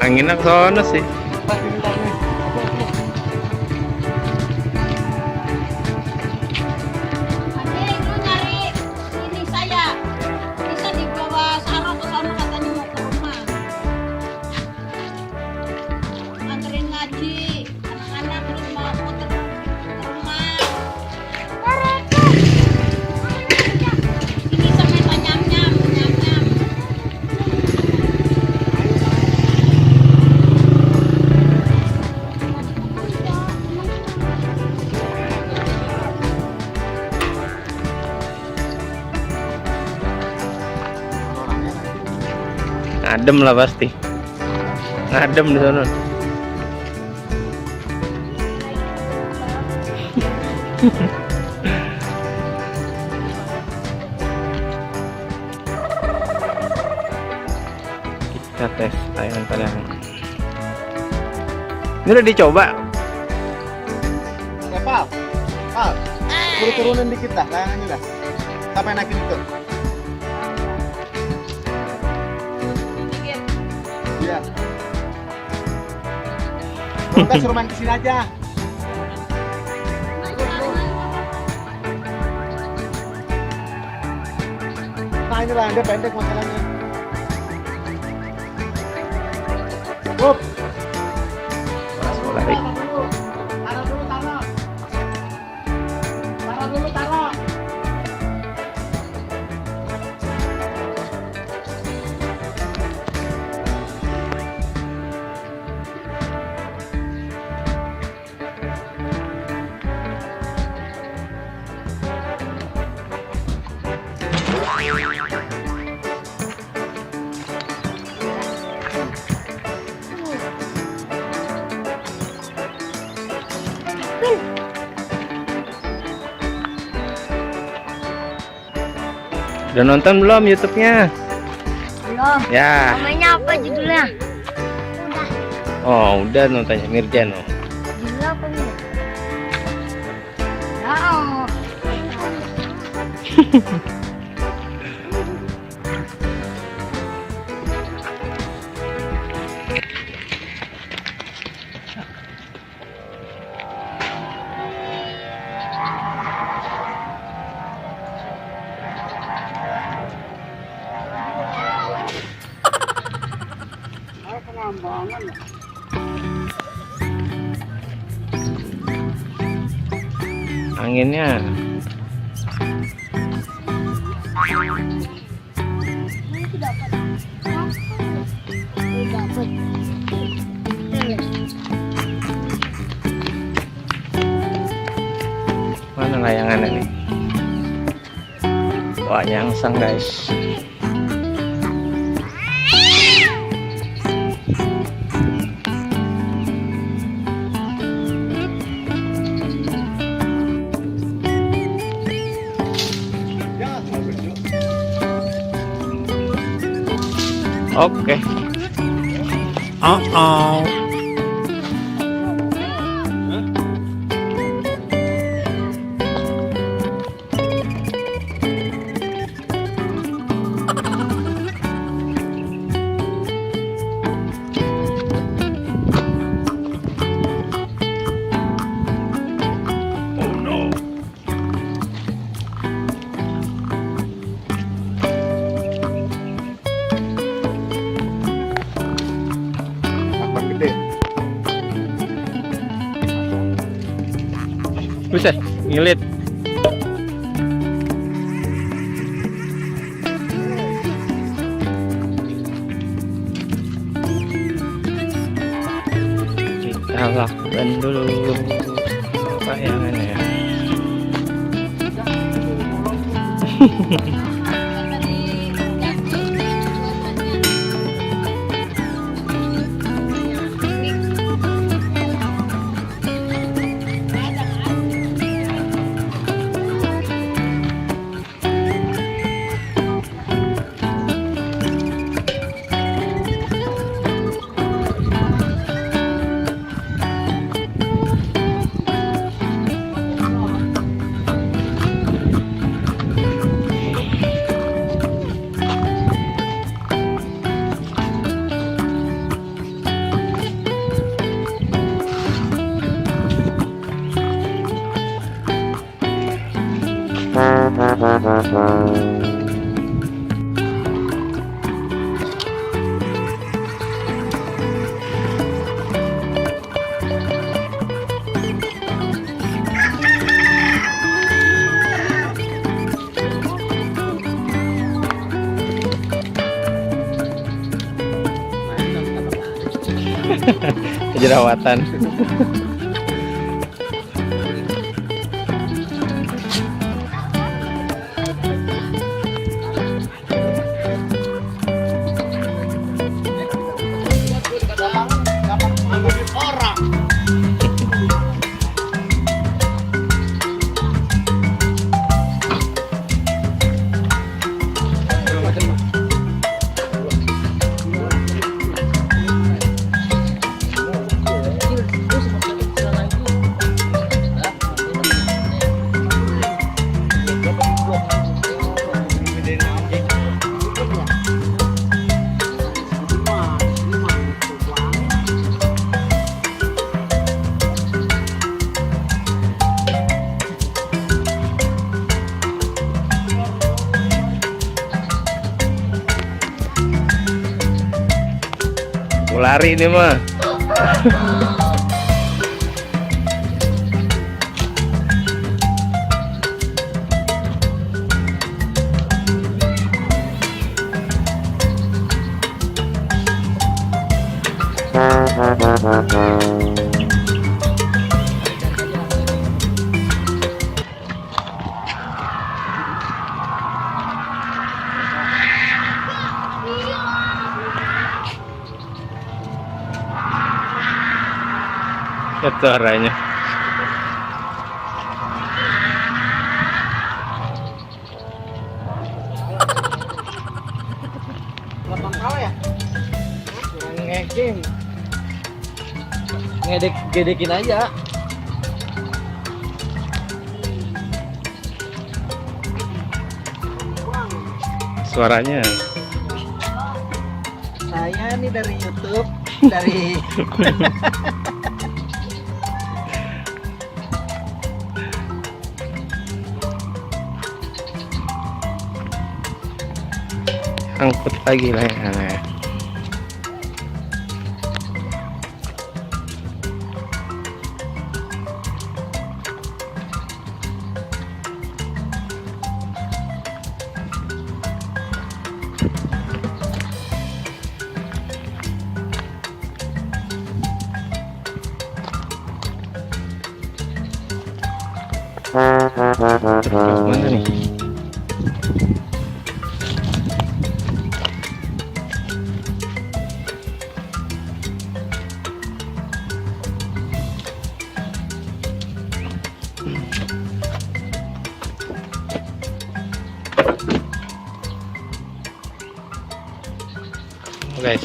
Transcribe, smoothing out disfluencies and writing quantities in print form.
Anginnya ke sono sih. Adik, lu nyari ini saya. Bisa dibawa Sarah ke sana katanya mau ke rumah. Anterin ngaji. Anak-anak belum mau ke rumah. Ini sama nyam-nyam, nyam-nyam. Ngadem lah pasti. Ngadem di sana. Kita tes tayangan-tayangan. Ini udah dicoba. Ya, Pak. Pak. Suruh turunin dikit dah layangannya dah. Sampai naikin itu. Iya. Kalau enggak suruh main kesini aja. Nah inilah dia pendek masalahnya. Up. Lari. Taruh dulu, taruh. Taruh dulu, taruh. Udah nonton belum YouTube-nya? Belum. Ya. Namanya apa judulnya? Oh, udah nontonnya Mirjano. Judulnya apa nih? Anginnya. Mana layangannya nih? Wah, nyangsang guys. Oke. Oh. Buset, ngilit. Kita lakukan dulu tayangannya. Jerawatan. Orang. Mau lari nih mah. Lihat suaranya. Lapang kau ya? Ngegame. Gedekin aja. Suaranya. Saya nih dari YouTube, dari Angkut lagi lah ya. Mana nih? Guys,